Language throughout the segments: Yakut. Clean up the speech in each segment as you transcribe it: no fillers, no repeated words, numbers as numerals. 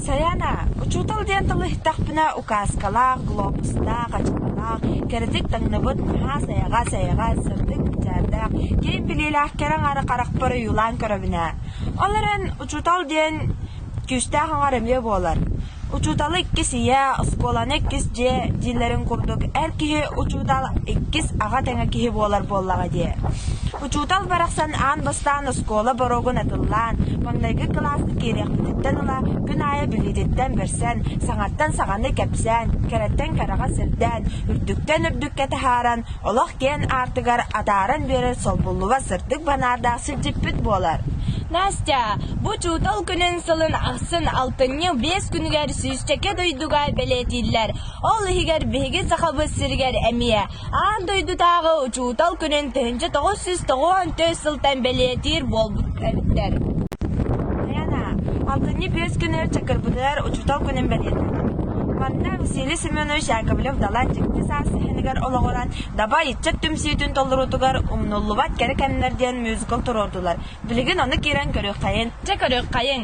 Сайаана, учуутал диэн тылы иһиттэхпинэ указкалаах, глобустаах, ачыкылаах, кэрэтик таҥныбыт, наһаа сайаҕас-сайаҕас, сырдык мичээрдээх, киэҥ билиилээх кэрэ аҥаары харахпар ойуулаан көрөбүн ээ. Ол эрэн учуутал диэн күүстээх аҥар эмиэ буолар. Учууталы иккис ийэ, оскуоланы иккис дьиэ дииллэрин курдук эр киһи учуутал иккис аҕа тэҥэ киһи буолар буоллаҕа дии. Учуутал барахсан аан бастаан оскуола боруогун атыллаан, маҥнайгы кылааска киириэхпититтэн ыла күн аайы билиититтэн бэрсэн, саҥаттан саҥаны кэпсээн, кэрэттэн кэрэҕэ сирдээн, үрдүктэн үрдүккэ таһааран, олох киэн аартыгар атааран биэрэр солбуллубат сырдык банаардаах сирдьиппит буолар. Настя, бу учуутал күнүн сылын ахсын алтынньы 5 күнүгэр сүүсчэкэ дойдуга бэлиэтииллэр. Ол иһигэр биһиги Сахабыт сиригэр эмиэ. Аан дойдутааҕы учуутал күнүн 1994 сылтан бэлиэтиир буолбут эбиттэр. Лена, алтынньы 5 күнүгэр Чакырбытыгар учуутал күнүн бэлиэтээтибит. Манна Василий Семенович Яковлев-Далан дьикти саас сэһэнигэр олоҕуран Дабай ыччат түмсүүтүн толоруутугар «Умнуллубат кэрэ кэмнэр» диэн мюзикл туруордулар. Билигин ону киирэн көрүөххэйин. Дьэ көрүөххэйиҥ.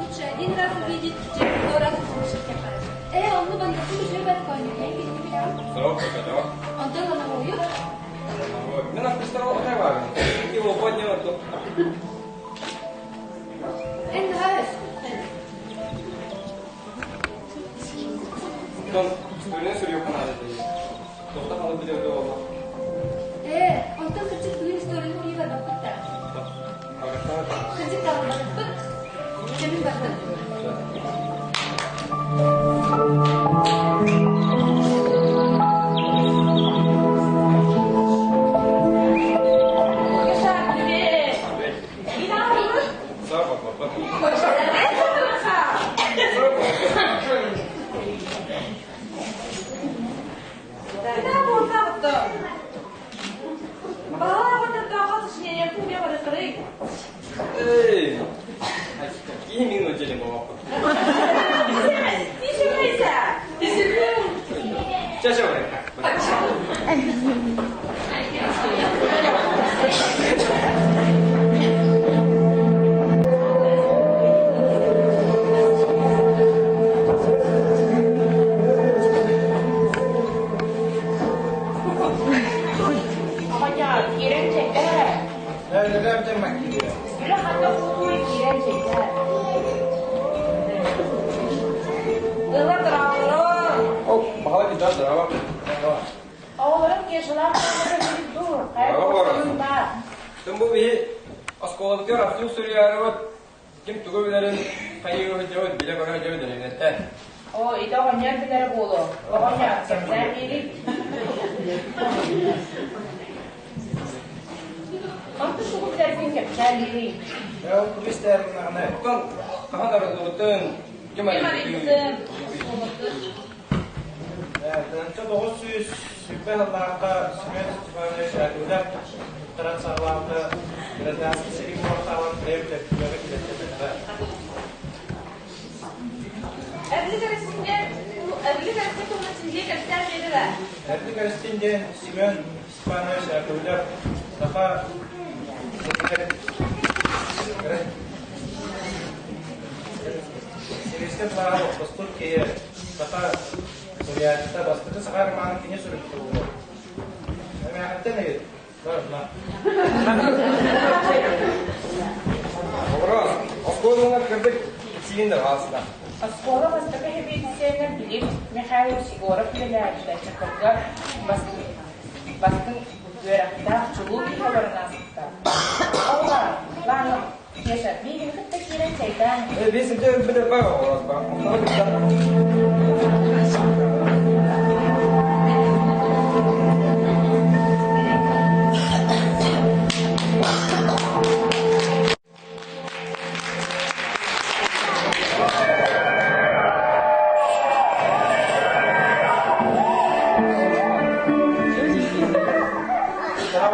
Лучше один раз увидеть, чем сто раз услышать.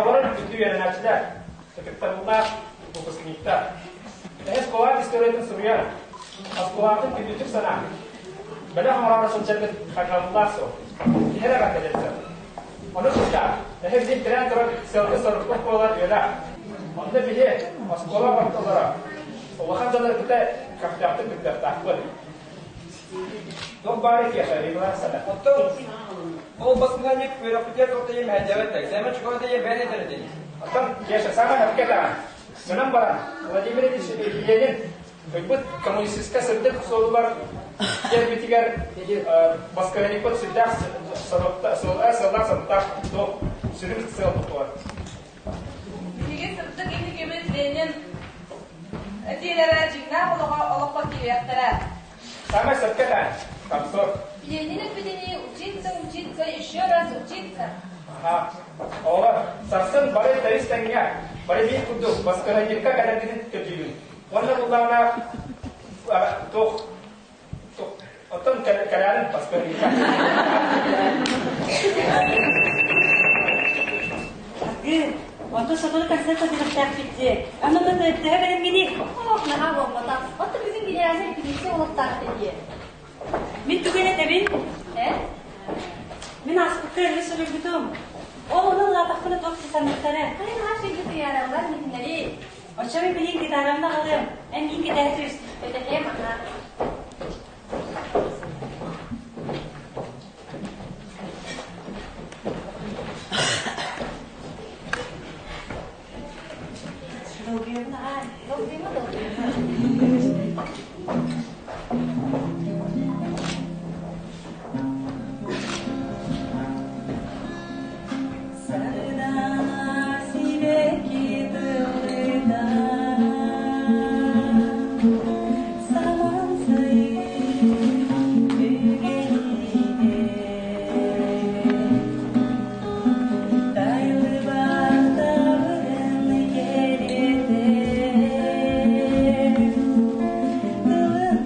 Дорооболорун күндү үөрэнээччилэр, ытыктабыллаах выпускниктар. Эһэ оскуолаҕыт историятын суруйар, оскуолаҕытын күндүтүк санаан, бэлэх оҥороору сылдьаргыт хайҕабыллаах суол. Иһэр эҕэрдэлэр сөп. Ону кытта эһэ билим тирээн турар сыалга-сорукка буолар үөрэх. Онно биһи оскуола ортолоро улахан дьоннор кытта көхтөөхтүк кыттыахтаахпыт. Туох баары киэхэ Иван Сада. Оттон ол баскыһанньык үөрэхпитигэр туох мэһэйдээбэт экзамен чугаһын тэйэ бэйэн этэр этин. Оттон Кеша саҥа сөпкө даҕаны. Гынан баран Владимир Ильич Ленин ыйбыт коммунистическай сырдык суолугар кэлбитигэр баскыһанньыкпыт сүрдээх сыаллаах-соруктаах туох сүрүн сыал тутуһар. Биһиги сырдык инникибит Ленин этиилэрэ дьиҥнээх олоҕо олоххо киириэхтэрэ. Самое сөпкө да, танцор. Ленин эппитинии учиться, учиться, еще раз учиться. Аха. Оҕолор, сарсын бары тэрис тэҥҥэ, бары биир курдук баскыһанньыкка кэлэргитин көрдүүбүн. Уонна буллаҕына туох оттон кэлээрин баскыһанньыкка. Аргы, онтон сотору концерт көрдөрүөхтээхпит дии. Аны төһө бэлэмҥиний? Ох, наһаа буолбатах. Оттон бүгүн генеральнай репетиция олохтоох дии. Мин тугу этэбин? Э? Мин ааспыкка ырыа суруйбутум. Ол ону ылаатахпына туох саныахтара? Хайа наһаа сиргэ туйаараллар митиннэри. Оччо мин билигин гитарамны аҕалыам. Эн миин кэтэһэ түс. Кэтэһиэм, аһаа. Долгуйабын аҕай. Долгуйма, долгуйма. Сарыдаа сибэкки тыллыда Саман сайын үгэнигэ Тайлыбатабын кэриэтэ Тылын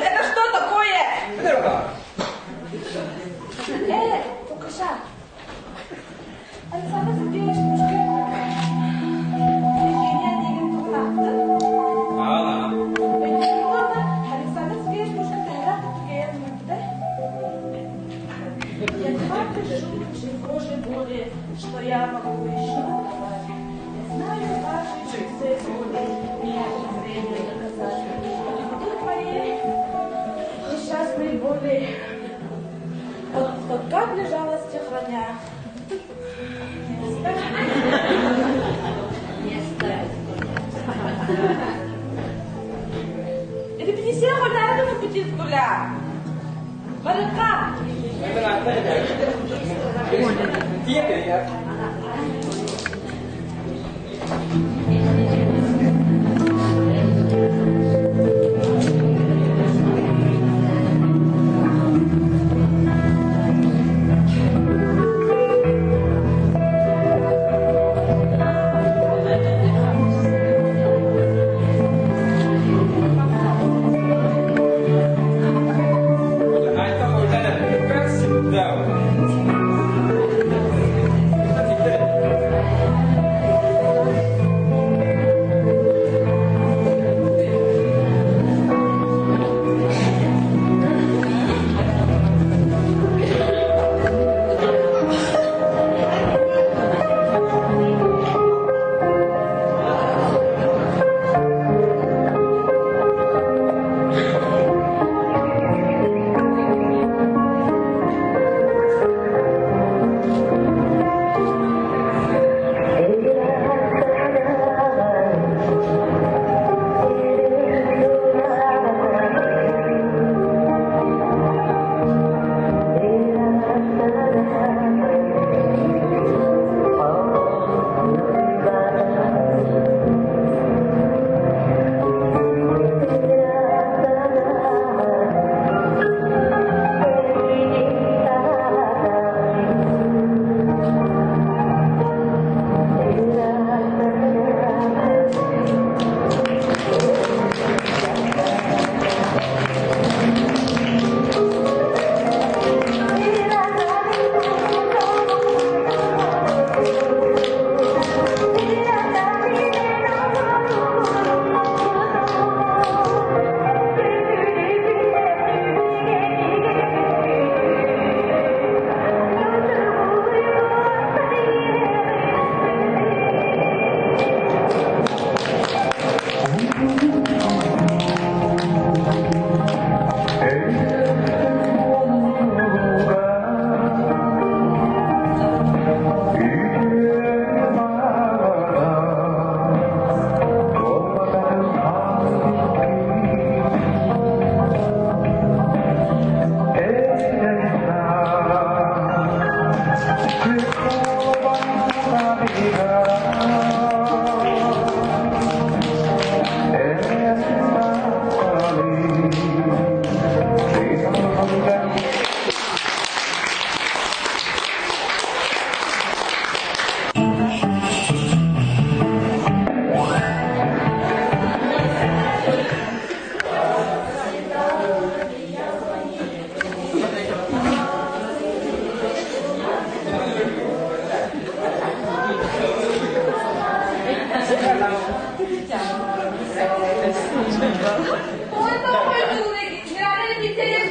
Это что такое? Э, Лукаша. Александр Сергеевич Пушкин. Евгения Онегин туһунаахтын. Александр Сергеевич Пушкин төһөлөөх түгэйэн суруйбутай? Я дважды жил Божьей воле, что я могу еще давать. Я знаю ваши чистые воли, меня время доказать. Ведут мои несчастные боли, от, от капли жалости храня. Не оставить. Репетиция хонарады путискуля. Барыка.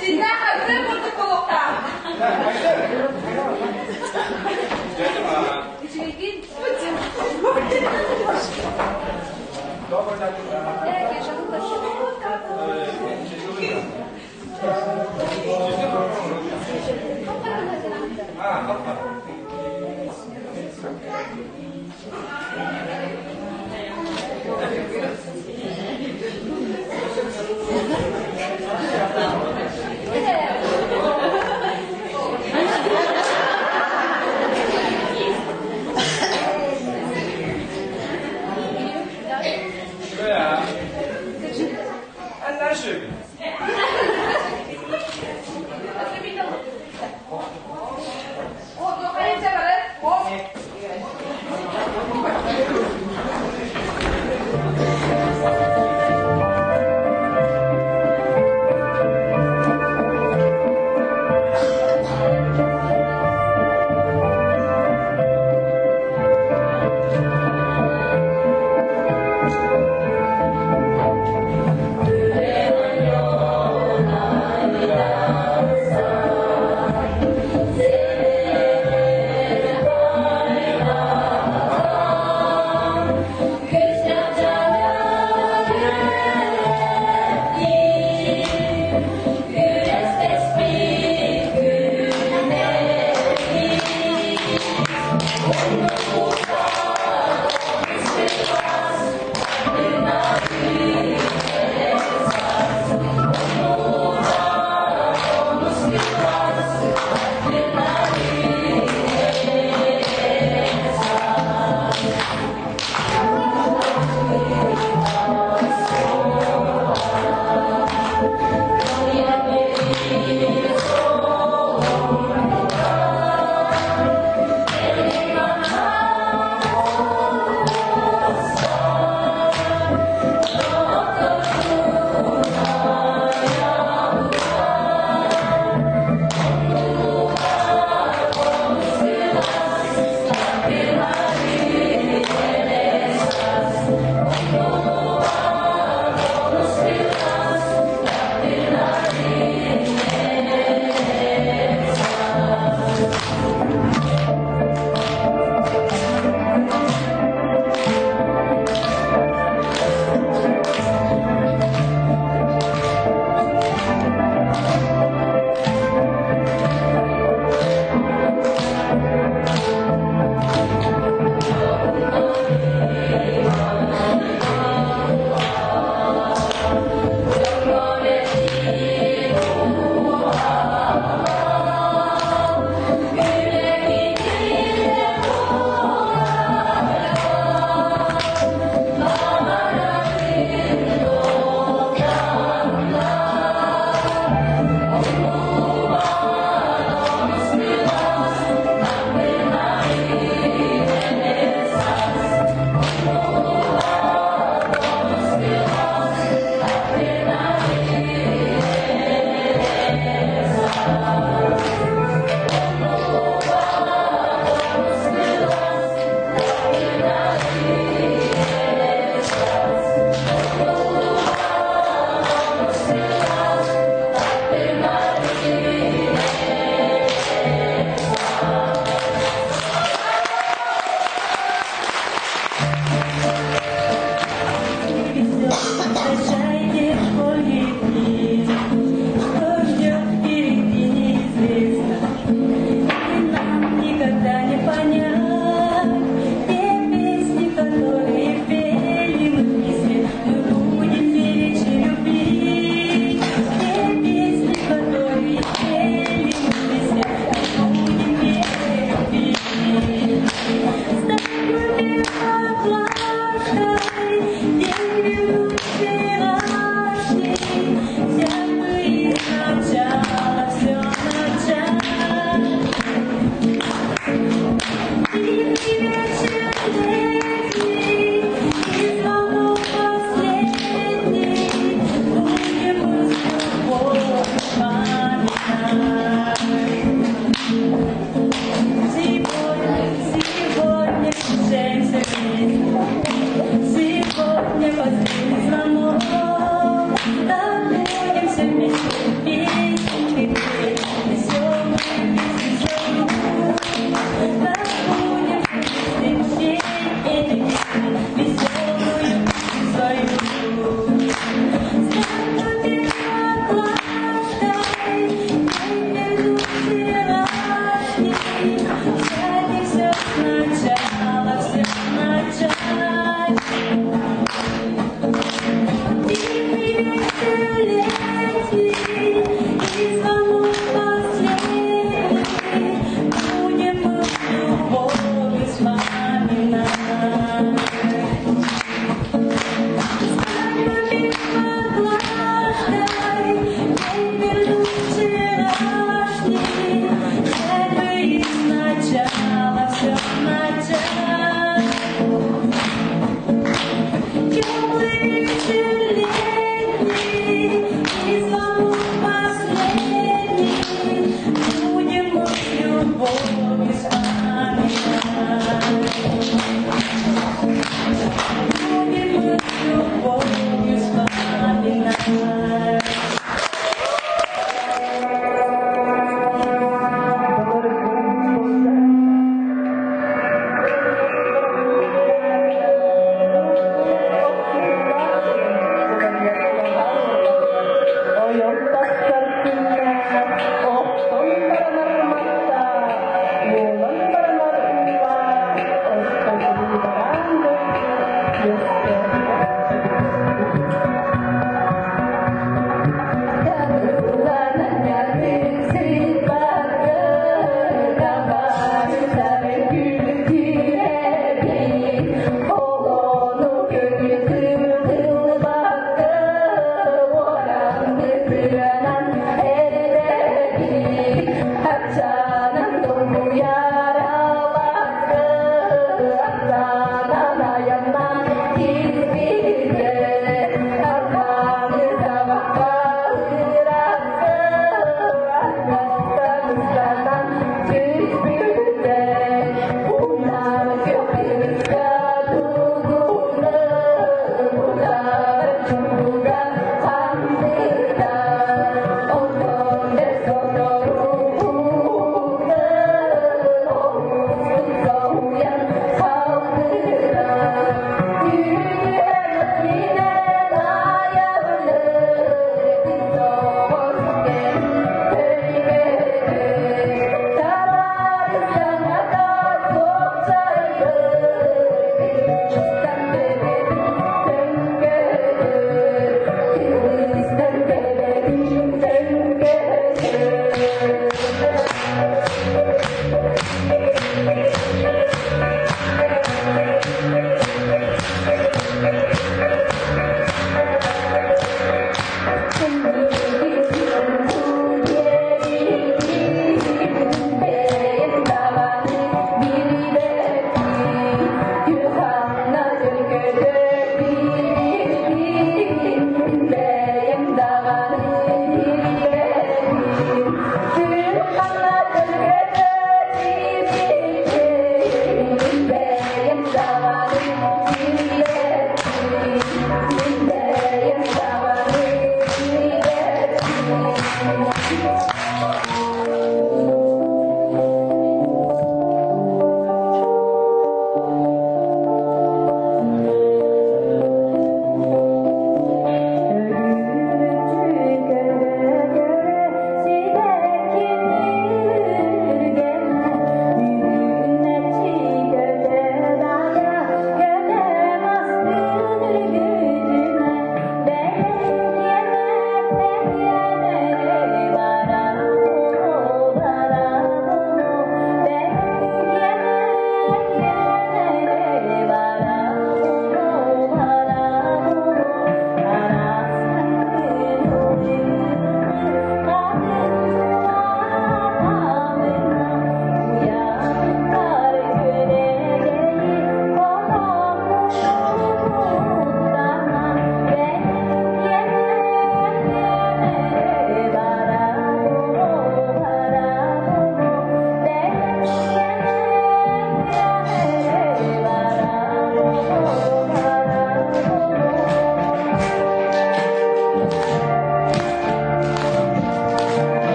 Дьиннээх ардыы курдук буолуохтаах. Үчүгэйгин.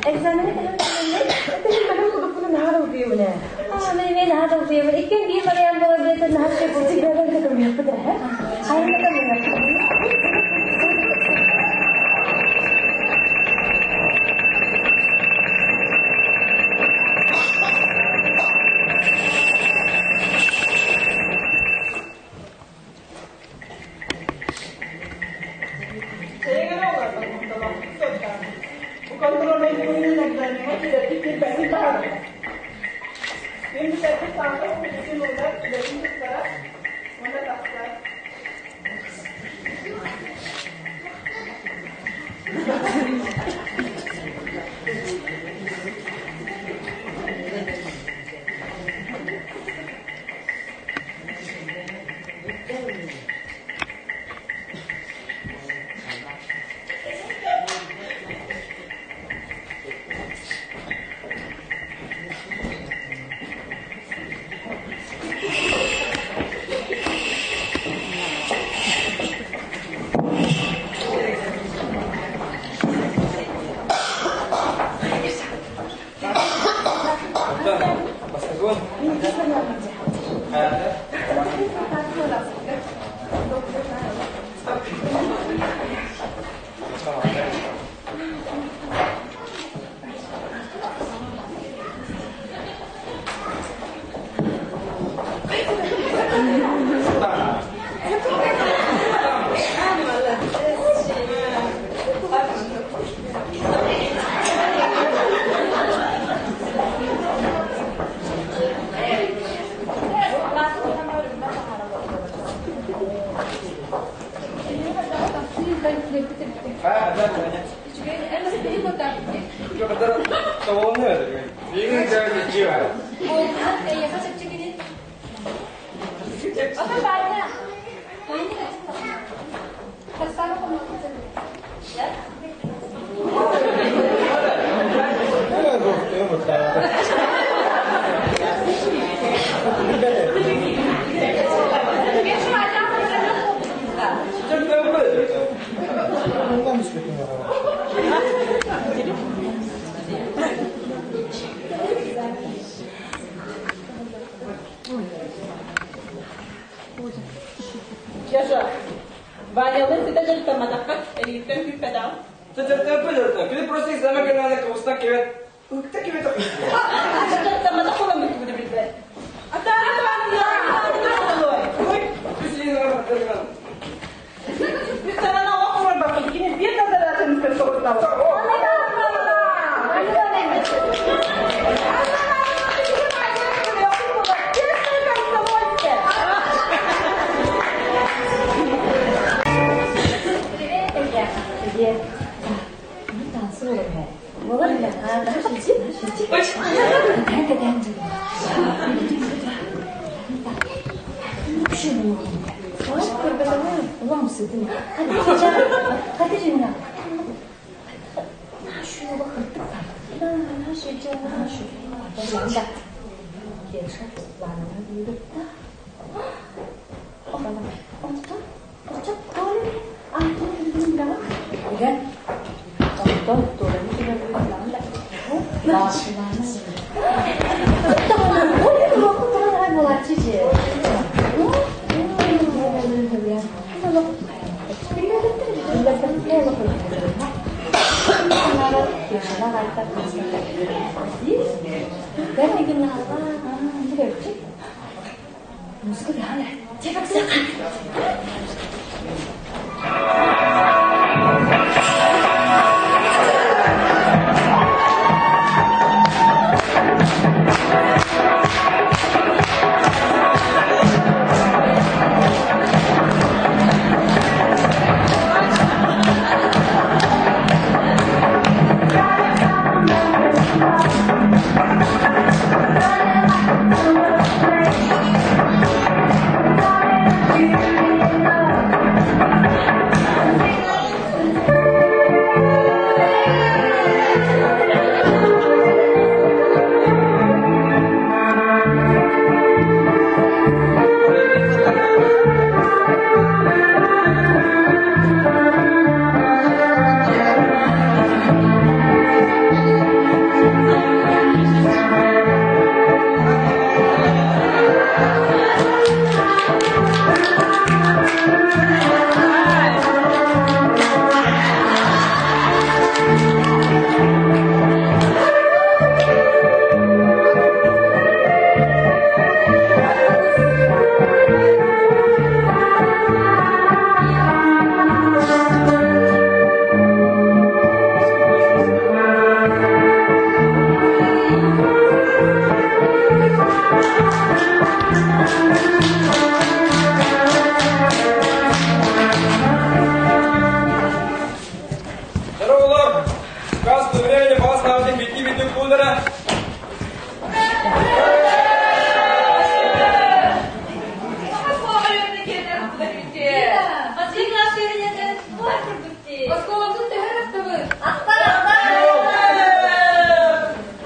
Экзамени төһө бэлэмнэннин? Этим бэлэм кудукпуну наһаа долгуйабын ээ. Аа, мен эмиэ наһаа долгуйабын. Иккиэн биир вариант буолар билэтин наһаа үчүгэй буолуо. Бэйэбэр да көмүөхпүт ээ. Хайын да көмүөхпүт. Эйигин оҕолорбун махталлаахтык суоттаатым. Бу контрольнай пуунун экзамеҥҥа киирэрбит киирбэппит баҕарабын. Мин бүтэрбит саҥата билигин уонна үлэтин туттарар уонна тахсар. Бастакы Кеша, Ванялыын ситэ дьарыктамматаххыт, эйигиттэн күүппэтэҕим. Кини просто экзамен кэннэ кыбыстан кэбэт, ыкта кэбэт Дьарыктамматах буолан бүттүбүтэ билбэт. Привет, Илья. Привет. Ну, танцуем. Буолар Капсула времени баҕа битти битти куудара.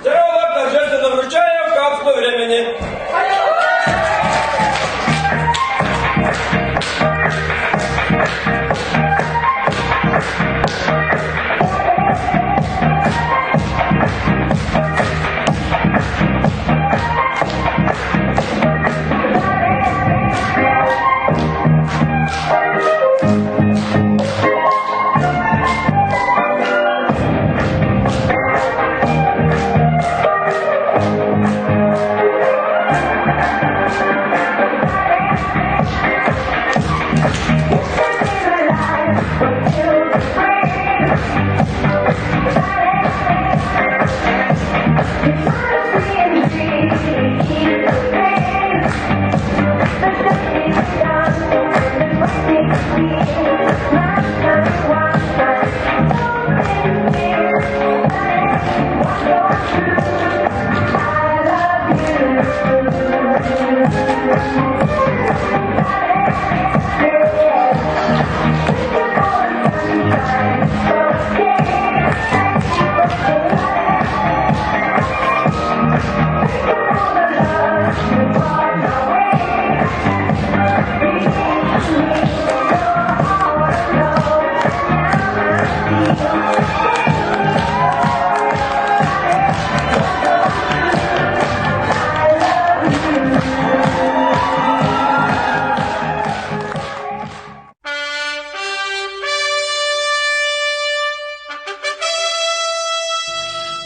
Здорово, торжественно вручаю капсулу времени.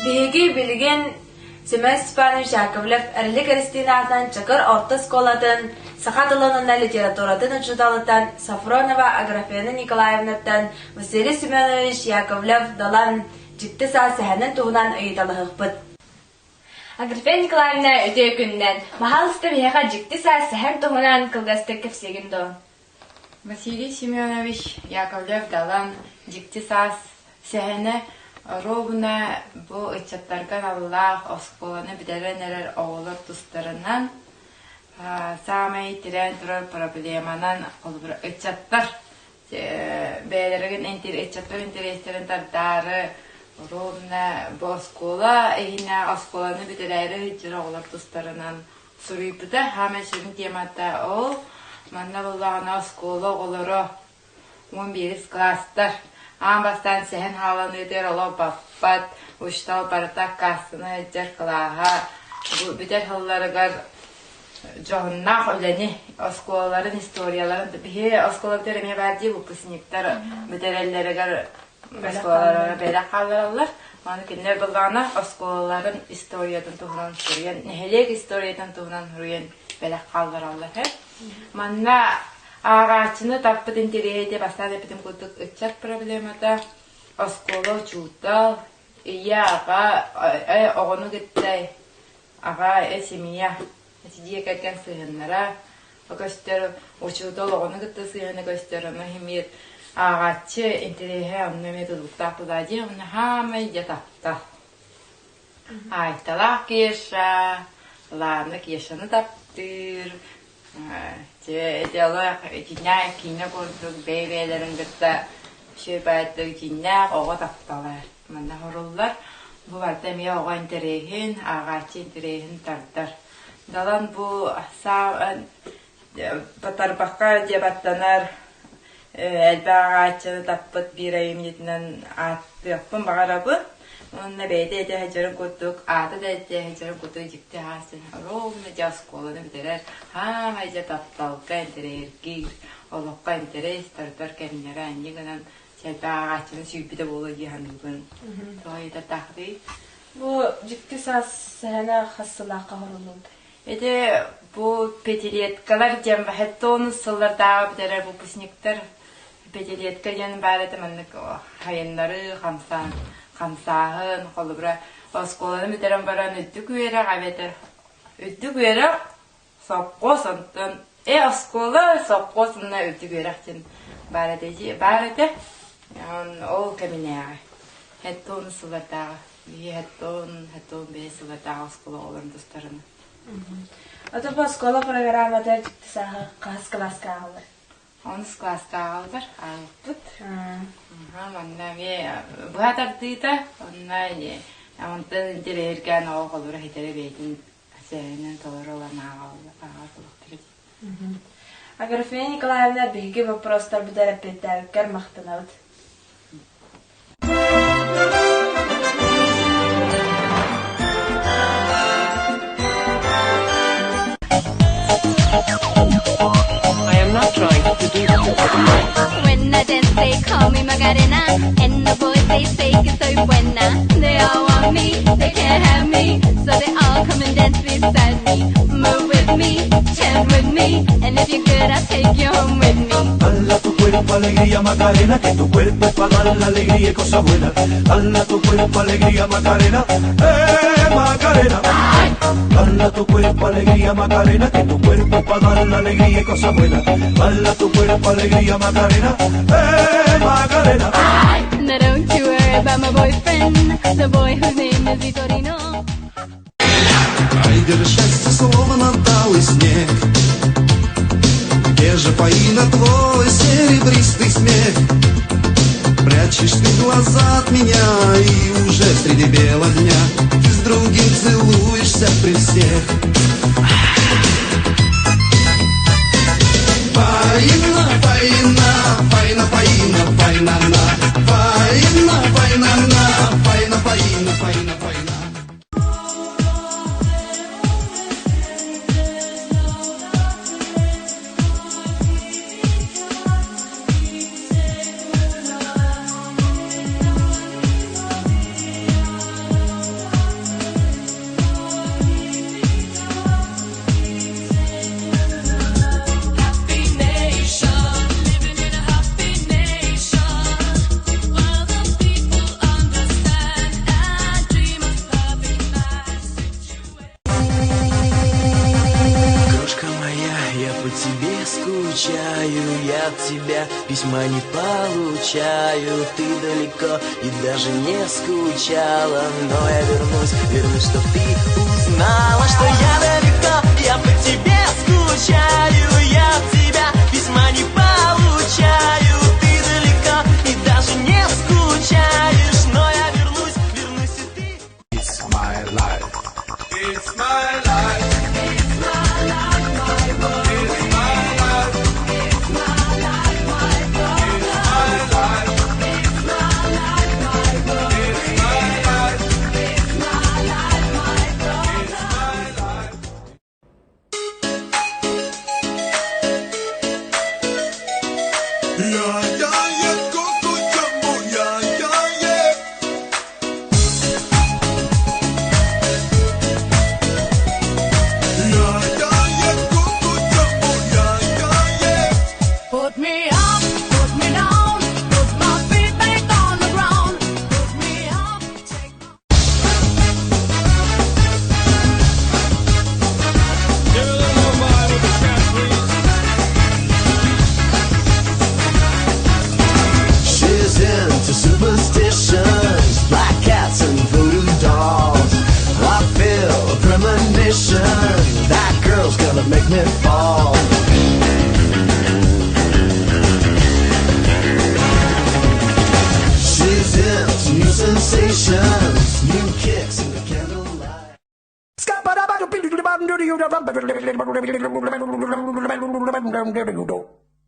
Биһиги билигин Семен Степанович Яковлев Эрилик Эристиин аатынан Чакыр орто оскуолатын саха тылын уонна литературатын учууталыттан Софронова Аграфена Николаевнаттан Василий Семенович Яковлев Далан Дьикти саас сэһэнин туһунан ыйыталаһыахпыт. Аграфена Николаевна үтүө күнүнэн! Баһаалыста биһиэхэ дьикти саас сэһэн туһунан кылгастык кэпсиигин дуо? Василий Семенович Яковлев-Далан «Дьикти саас» сэһэнэ оруобуна бу ыччаттарга аналлаах оскуоланы бүтэрэн эрэр оҕолор тустарынан саамай тирээн турар проблеманан холобура ыччаттар бэйэлэрин ыччаттар интэриэстэрин тардаары оруобуна бу оскуола иһинээҕи оскуоланы бүтэрээри сылдьар оҕолор тустарынан суруйбута. Саамай сүрүн темата ол. Манна буоллаҕына оскуола оҕолоро 11 класстар аан бастаан сэһэн хааланыытыгар олох баппат, учуутал барыта аккаастана сылдьар кылааһа бу бүтэр сылларыгар дьоһуннаах үлэни оскуолаларын историяларын биһи оскуолабытыгар эмиэ баар дии выпускниктар бүтэрэллэригэр оскуолалара бэлэх хааллараллар. Аны кинилэр былаана оскуолаларын историятын туһунан суруйан, нэһилиэк историятын туһунан суруйан бэлэх хааллараллар. Манна ааҕааччыны тарпыт интэриэһи бастаан эппитим курдук ыччат проблемата, оскуола учуутал, ийэ, аҕа, оҕону кытта аҕа, семья, дьиэ кэргэн сыһыаннара көстөр, учуутал оҕону кытта сыһыана көстөр, ону иһин ааҕааччы интэриэһэ онно эмиэ тутулуктаах тутаа дии, онно хаамай дьэ таптал. Айталаах Кеша, Лана Кешаны таптыыр, дьэ итиннээх киинэ курдук бэйэ-бэйэлэрин кытта сүөпээттик итиннээх оҕо таптала манна хоруллар. Бу барыта эмиэ оҕо интэриэһин, ааҕааччы интэриэһин тардар. Далан бу батарбакка дьэ баттанар элбэх ааҕааччыны таппыт биир айымньытынан ааттыахпын баҕарабын. Уонна бэйэтэ этэ сылдьарын курдук, аата да этэ сылдьарын курдук дьикти аастын ровно дьэ оскуоланы бүтэрэр, хаамай дьэ тапталга интэриэһиргиир, олоххо интэриэс тардар кэмнэрэ анньы гынан элбэх ааҕааччыны сүүйбүтэ буолуо дии саныыбын. Тоҕо ыйытардаахтый? Бу дьикти саас сэһэнэ хас сылаахха оҥоруллубутай? Ити бу пятилеткалар диэн тонус сыллардааҕы бүтэрэр выпускниктар пятилетка диэн баар этэ маннык хайыннары хамсаан хамсааһын холобура оскуоланы бүтэрэн баран үрдүк үөрэх эбэтэр үрдүк үөрэх сопхуос онтон э оскуола сопхуос уонна үрдүк үөрэх диэн баар этэ баар этэ ол кэминээҕи. Хэттон сыллардааҕы, биһи хэттон, хэттон бэйэ сыллардааҕы оскуола оҕолорун тустарына. Ото бу оскуола программата дьикти сааһы хаһыс кылааска ааҕыллар? Онус кылааска ааҕаллар, ааҕыппыт. Манна эмиэ быһа тардыыта, онно онтон интэриэһиргээн оҕо холура ситэрэ бэйэтин сэһэнин толору ылан ааҕаллар, ааҕар буолуохтара дии. Аграфена Николаевна биһиги вопростарбытыгар эппиэттээбиккэр махтанабыт. I am not trying to do When I dance, they call me Macarena. And the boys, they say que soy buena. They all want me, they can't have me. So they all come and dance beside me. Move with me, chant with me. And if you're good, I'll take you home with me. Dala tu cuerpo alegría Macarena, que tu cuerpo es para dar la alegría y cosa buena. Dala tu cuerpo alegría Macarena, eh Macarena. Dala tu cuerpo alegría Macarena, que tu cuerpo es para dar la alegría y cosa buena. Dala tu cuerpo alegría Macarena, eh Macarena. Now don't you worry about my boyfriend, the boy whose name is Vitorino. Пройдет счастье, словно талый снег. Где же, Фаина, твой серебристый смех? Прячешь ты глаза от меня, и уже среди бела дня ты с другим целуешься при всех. Фаина, Фаина, Фаина, Фаина, Фаина, на. Фаина, Фаина, на. Фаина, Фаина, Фаина, Фаина. Крошка моя, я по тебе скучаю, я от тебя письма не получаю. Ты далеко и даже не скучала, но я вернусь, вернусь, чтоб ты узнала, что я далеко, я по тебе скучаю, я от тебя письма не получаю. Ты далеко и даже не скучаешь, но я вернусь, вернусь и ты. It's my life. It's my life. It's my life, my world. It's my life. It's my life, my world. It's my life. It's my life, my world. It's my life. It's my life, my world. It's my life. Я, я, я, ко-ко, джамбо, я, я, я. Я, я, я, ко-ко, джамбо, я, я, я. Put me up, put me down, put my feet back on the ground. Put me up, take Give a little more vibe with the cat, please. She's into superstitions, black cats and voodoo dolls. I feel a premonition that girl's gonna make me fall. She's into new sensations, new kicks in the candlelight.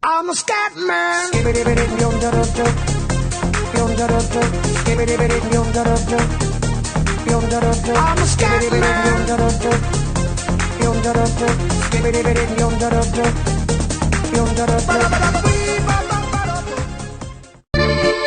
I'm a scat man. I'm a scat man. Thank you.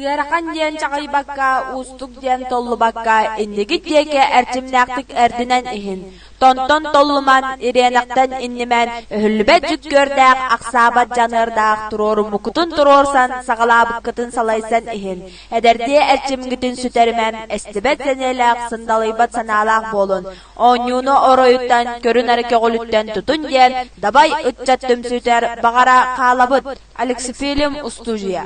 Ыарахан диэн чаҕыйбакка, уустук диэн толлубакка иннигит диэки эрчимнээхтик эрдинэн иһин. Тонтон толлуман, ириэнэхтэн иннимэн, өһүллүбэт дьүккүөрдээх, ахсаабат дьаныардаах туруоруммуккутун туруорсан, саҕалаабыккытын салайсан иһин. Эдэрдии эрчимҥитин сүтэримэн, эстибэт сэниэлээх, сындалыйбат санаалаах буолун. Оонньууну оройуттан, көрү-нары көҕүлүттэн тутун диэн Дабай ыччат түмсүүтүгэр баҕара хаалабыт. Алексифилим устуудьуйа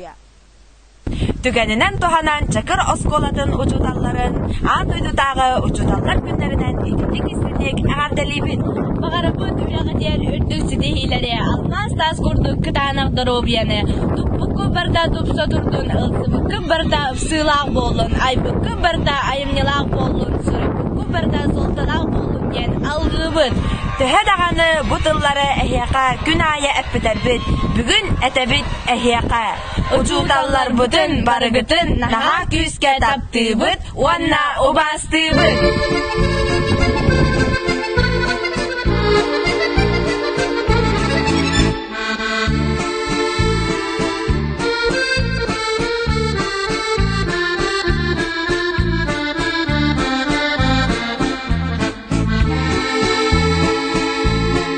Түгэнинэн туһанан Чакыр оскуолатын учууталларын аан дойдутааҕы учууталлар күннэринэн итинник-истинник эҕэрдэлиибит! Баҕарабыт үлэҕитигэр үрдүк ситиһиилэри, алмаас таас курдук кытаанах доруобуйаны, туппуккун барыта тупса турдун, ылсыбыккын барыта ыпсыылаах буоллун, айбыккын барыта айымньылаах буоллун, суруйбуккун барыта суолталаах буоллун диэн алгыыбыт! Төһө даҕаны бу тыллары эһиэхэ күн аайы эппитэрбит, бүгүн этэбит эһиэхэ! Учууталларбытын барыгытын наһаа күүскэ таптыыбыт уонна убаастыыбыт!